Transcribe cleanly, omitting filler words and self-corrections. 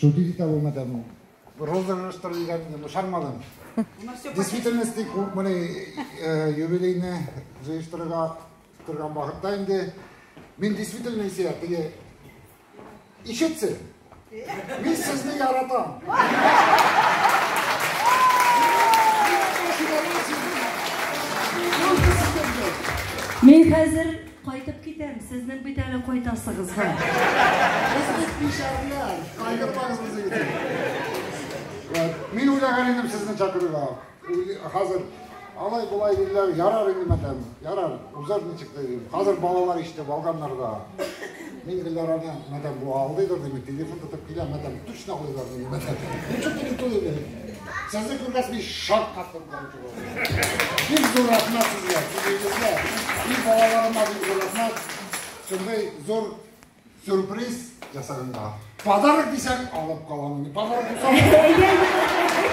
Шутить итә булмадым. Розыгрыш дигән идем, ышанмадым. В действительности менә юбилейны җыештырырга торган вакытта инде мин действительно исә теге ишетсен. Мин сезне яратам. Мин хәзер кайтып китәм, сезнең бит әле кайтасыгыз бар. Без бит мишәрләр, кайгыртмагыз безнең өчен. Мин уйлаган идем сезне чакырырга. Хәзер алай болай диделәр, ярар инде мәтәм, ярар, узар ничек тә дим. Хәзер балалар ишетеп алганнар да. Мин Гөлләраны, мәтәм, бу алдыйдыр дим, телефон тотып килә, мәтәм, точно алдыйлар дим, мәтәм. Ну, что-то не то дим. Сезне күргәч, мин шаккаттым, короче. Бик зур рәхмәт сезгә, сезгә. И балаларыма бик зур рәхмәт. Шундый зур сюрприз ясаганга. Подарок дисәң, алып калам. Подарок булса,